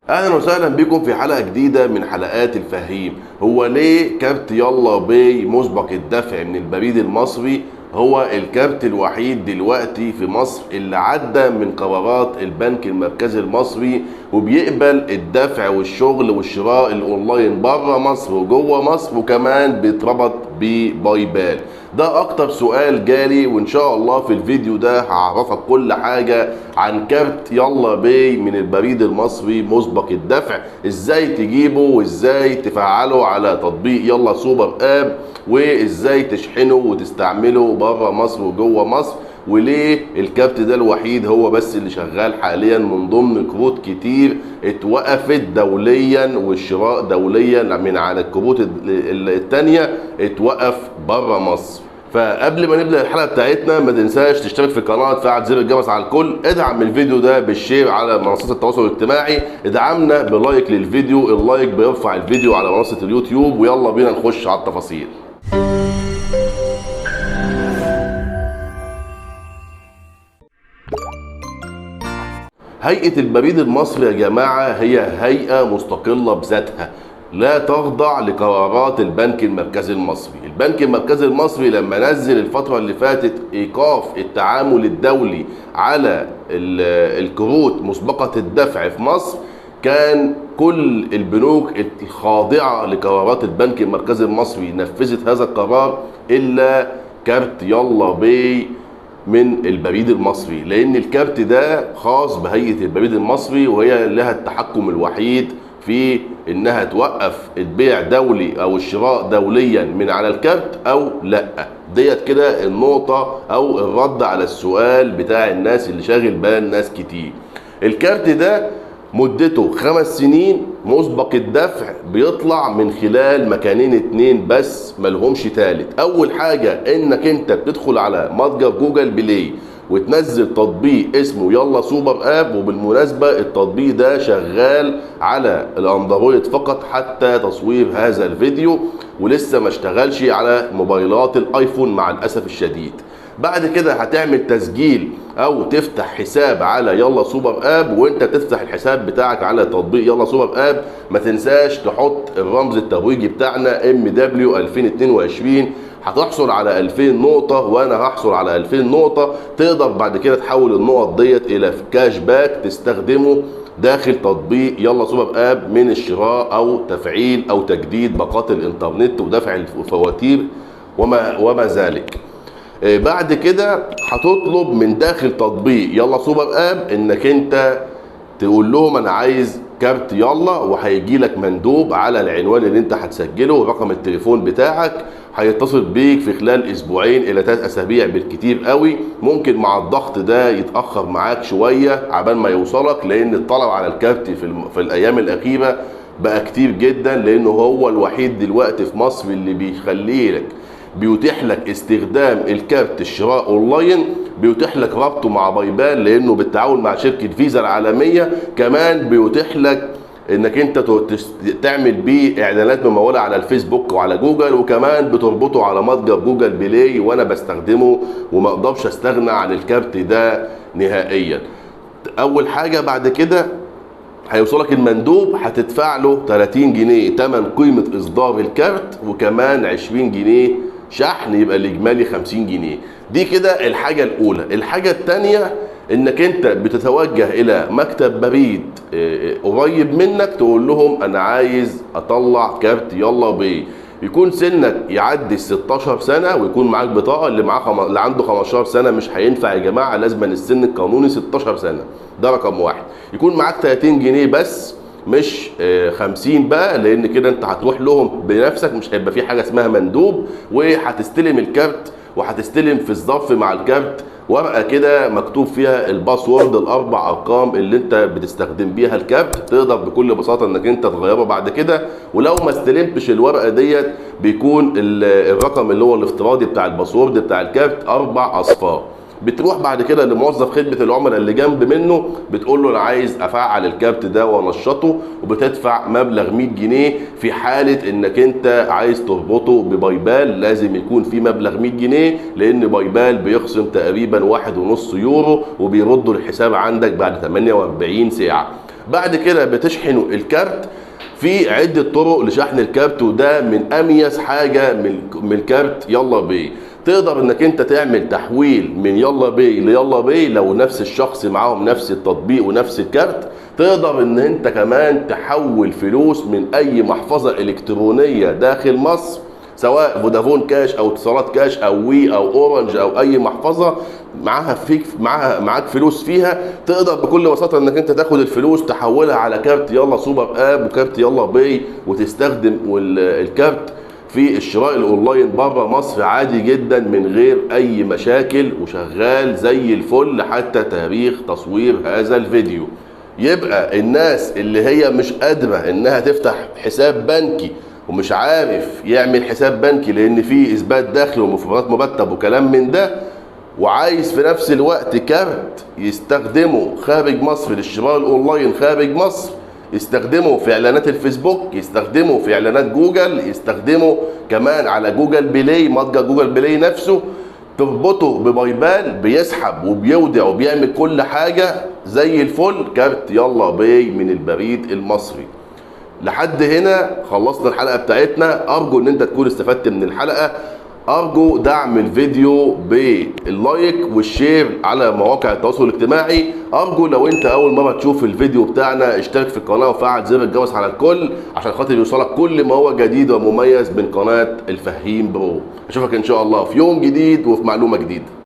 اهلا وسهلا بكم في حلقة جديدة من حلقات الفهيم. هو ليه كارت يلا باي مسبق الدفع من البريد المصري هو الكارت الوحيد دلوقتي في مصر اللي عدى من قرارات البنك المركزي المصري وبيقبل الدفع والشغل والشراء الاونلاين بره مصر وجوه مصر، وكمان بيتربط بباي بال؟ ده اكتر سؤال جالي، وان شاء الله في الفيديو ده هعرفك كل حاجة عن كارت يلا باي من البريد المصري مسبق الدفع، ازاي تجيبه وازاي تفعله على تطبيق يلا سوبر اب، وازاي تشحنه وتستعمله بره مصر وجوه مصر، وليه الكارت ده الوحيد هو بس اللي شغال حاليا من ضمن كروت كتير اتوقفت دوليا والشراء دوليا من على الكروت التانية اتوقف بره مصر. فقبل ما نبدا الحلقة بتاعتنا ما تنساش تشترك في القناة، تفعل زر الجرس على الكل، ادعم الفيديو ده بال share على منصات التواصل الاجتماعي، ادعمنا ب like للفيديو، ال like بيرفع الفيديو على منصة اليوتيوب. ويلا بينا نخش على التفاصيل. هيئة البريد المصري يا جماعة هي هيئة مستقلة بذاتها، لا تخضع لقرارات البنك المركزي المصري. البنك المركزي المصري لما نزل الفترة اللي فاتت إيقاف التعامل الدولي على الكروت مسبقة الدفع في مصر، كان كل البنوك الخاضعة لقرارات البنك المركزي المصري نفذت هذا القرار إلا كارت يلا باي من البريد المصري، لأن الكارت ده خاص بهيئة البريد المصري وهي لها التحكم الوحيد في انها توقف البيع دولي او الشراء دوليا من على الكارت او لا. ديت كده النقطة او الرد على السؤال بتاع الناس اللي شاغل بال ناس كتير. الكارت ده مدته 5 سنين مسبق الدفع، بيطلع من خلال مكانين 2 بس ملهمش تالت. اول حاجة انك انت بتدخل على متجر جوجل بلاي وتنزل تطبيق اسمه يلا سوبر اب، وبالمناسبة التطبيق ده شغال على الاندرويد فقط حتى تصوير هذا الفيديو، ولسه ما اشتغلش على موبايلات الايفون مع الاسف الشديد. بعد كده هتعمل تسجيل او تفتح حساب على يلا سوبر اب، وانت تفتح الحساب بتاعك على تطبيق يلا سوبر اب ما تنساش تحط الرمز الترويجي بتاعنا MW 2022، هتحصل على 2000 نقطة وانا هحصل على 2000 نقطة. تقدر بعد كده تحول النقط ديت الى cash back تستخدمه داخل تطبيق يلا سوبر اب من الشراء او تفعيل او تجديد باقات الانترنت ودفع الفواتير وما ذلك. بعد كده هتطلب من داخل تطبيق يلا سوبر اب انك انت تقول لهم انا عايز كارت يلا، وهيجي لك مندوب على العنوان اللي انت هتسجله ورقم التليفون بتاعك، هيتصل بيك في خلال اسبوعين الى 3 اسابيع بالكتير قوي. ممكن مع الضغط ده يتاخر معاك شوية عبال ما يوصلك، لان الطلب على الكارت في الايام الاخيرة بقى كتير جدا، لانه هو الوحيد دلوقتي في مصر اللي بيخليه لك بيتيح لك استخدام الكارت الشراء اونلاين، بيتيح لك ربطه مع باي بال لانه بالتعاون مع شركة فيزا العالمية، كمان بيتيح لك انك انت تعمل بيه اعلانات مموله على الفيسبوك وعلى جوجل، وكمان بتربطه على متجر جوجل بلاي، وانا بستخدمه وما اقدرش استغنى عن الكارت ده نهائيا. اول حاجة بعد كده هيوصلك المندوب، هتدفع له 30 جنيه تمن قيمة اصدار الكارت، وكمان 20 جنيه شحن، يبقى الاجمالي 50 جنيه. دي كده الحاجة الاولى. الحاجة الثانية انك انت بتتوجه الى مكتب بريد قريب منك، تقول لهم انا عايز اطلع كارت يلا باي، يكون سنك يعدي 16 سنة ويكون معاك بطاقة. اللي معاه اللي عنده 15 سنة مش هينفع يا جماعة، لازم السن القانوني 16 سنة، ده رقم واحد. يكون معاك 30 جنيه بس مش 50 بقى، لان كده انت هتروح لهم بنفسك، مش هيبقى في حاجة اسمها مندوب، وهتستلم الكارت، وهتستلم في الظرف مع الكارت ورقة كده مكتوب فيها ال password، ال4 ارقام اللي انت بتستخدم بيها الكارت، تقدر بكل بساطة انك انت تغيره بعد كده. ولو ما استلمتش الورقة ديت بيكون الرقم اللي هو الافتراضي بتاع ال password بتاع الكارت 4 اصفار. بتروح بعد كده لموظف خدمة العملاء اللي جنب منه، بتقول له انا عايز افعل الكارت ده وانشطه، وبتدفع مبلغ 100 جنيه. في حاله انك انت عايز تربطه بباي بال لازم يكون في مبلغ 100 جنيه، لان باي بال بيخصم تقريبا 1.5 يورو وبيردوا الحساب عندك بعد 48 ساعة. بعد كده بتشحنوا الكارت. في عدة طرق لشحن الكارت، وده من اميز حاجة من الكارت يلا باي. تقدر انك انت تعمل تحويل من يلا باي ليلا باي لو نفس الشخص معاهم نفس التطبيق ونفس الكارت. تقدر ان انت كمان تحول فلوس من اي محفظة الكترونية داخل مصر، سواء فودافون كاش او اتصالات كاش او وي او اورنج او اي محفظة معاها فيك معاها معاك فلوس فيها. تقدر بكل بساطة انك انت تاخد الفلوس تحولها على كارت يلا super app وكارت يلا باي، وتستخدم الكارت في الشراء الاونلاين بره مصر عادي جدا من غير اي مشاكل، وشغال زي الفل حتى تاريخ تصوير هذا الفيديو. يبقى الناس اللي هي مش قادرة انها تفتح حساب بنكي ومش عارف يعمل حساب بنكي لان فيه اثبات دخل ومفردات مرتب وكلام من ده، وعايز في نفس الوقت كارت يستخدمه خارج مصر للشراء الاونلاين خارج مصر، يستخدمه في اعلانات الفيسبوك، يستخدمه في اعلانات جوجل، يستخدمه كمان على جوجل بلاي، متجر جوجل بلاي نفسه، تربطه ببايبال، بيسحب وبيودع وبيعمل كل حاجة زي الفل. كارت يلا باي من البريد المصري. لحد هنا خلصنا الحلقة بتاعتنا. أرجو إن أنت تكون استفدت من الحلقة. أرجو دعم الفيديو بال like وال share على مواقع التواصل الاجتماعي. أرجو لو أنت أول مرة تشوف الفيديو بتاعنا اشترك في القناة وفعل زر الجرس على الكل عشان خاطر يوصلك كل ما هو جديد ومميز من قناة الفهيم برو. أشوفك إن شاء الله في يوم جديد وفي معلومة جديدة.